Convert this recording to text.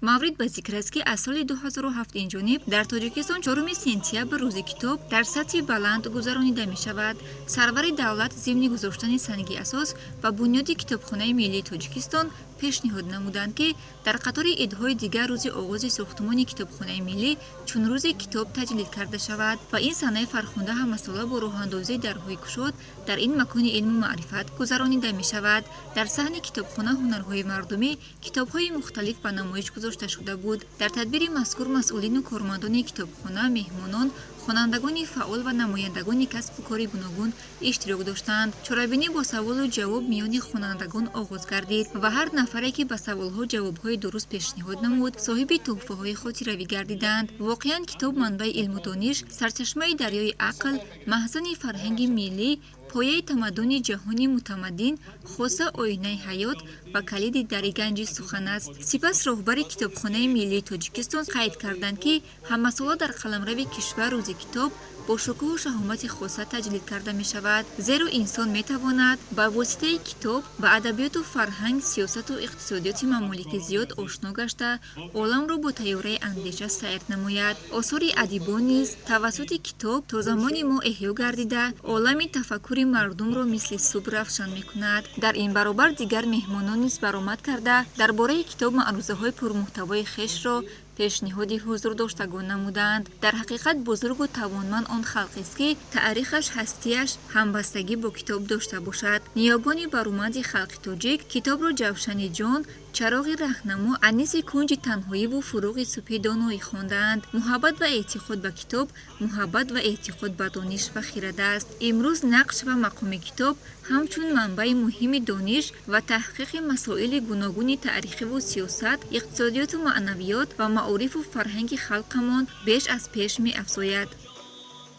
Маврид ба зикр аст, ки аз соли 2007 инҷониб дар Тоҷикистон 4 сентябр рӯзи китоб дар сатҳи баланд гузаронида мешавад. Сарвари давлат зимни гузоштани санги асос ва бунёди Китобхонаи миллии Тоҷикистон пешниҳод намуданд, ки дар қатори идҳои дигар рӯзи оғози сохтумони Китобхонаи миллӣ чун рӯзи китоб таҷлил карда шавад ва ин санаи фархунда ҳамасола бо роҳандозии дарҳои кушод дар ин макони илму маърифат гузаронида мешавад. Дар саҳни китобхона ҳунарҳои мардумӣ, китобҳои мухталиф ба намоиш гузошта шуда буд. Дар тадбири мазкур масъулину кормандони китобхона, меҳмонон, хонандагони фаъол ва намояндагони касбу кори гуногун иштирок доштанд. Чорабинӣ бо саволу ҷавоб миёни хонандагон оғоз гардид ва ҳар нафаре, ки ба саволҳо ҷавобҳои дуруст пешниҳод намуд, соҳиби тӯҳфаҳои хотиравӣ гардиданд. Воқеан, китоб манбаи илму дониш, сарчашмаи дарёи ақл, маҳзани фарҳанги миллӣ, пояи тамаддуни ҷаҳони мутамаддин, хоса оинаи ҳаёт ва калиди дари ганҷи сухан аст. Сипас роҳбари Китобхонаи миллии Тоҷикистон қайд карданд, ки ҳамасола дар қаламрави кишвар рӯзи китоб бо шукӯҳу шаҳомати хоса таҷлил карда мешавад, зеро инсон метавонад ба воситаи китоб ба адабиёту фарҳанг, сиёсату иқтисодиёти мамолики зиёд ошно гашта, оламро бо тайёраи андеша сайр намояд. Осори адибон низ тавассути китоб то замони мо эҳё гардида, олами тафаккури мардумро мисли субҳ равшан мекунад. Дар ин баробар дигар меҳмонон низ баромад карда, дар бораи китоб маърузаҳои пурмуҳтавои хешро пешниҳоди ҳузурдоштагон намуданд. Дар ҳақиқат, бузургу тавонманд он халқест, ки таърихаш, ҳастияш ҳамбастагӣ бо китоб дошта бошад. Ниёгони бароманди халқи тоҷик китобро ҷавшани ҷон, чароғи раҳнамо, аниси кунҷи танҳоиву фуруғи субҳи доноӣ хондаанд. Муҳаббат ва эътиқод ба китоб, муҳаббат ва эътиқод ба дониш ва хирад аст. Имрӯз нақш ва мақоми китоб ҳамчун манбаи муҳими дониш ва таҳқиқи масоили гуногуни таърихиву сиёсат, иқтисодиёту маънавиёт ва маорифу фарҳанги халқамон беш аз пеш меафзояд.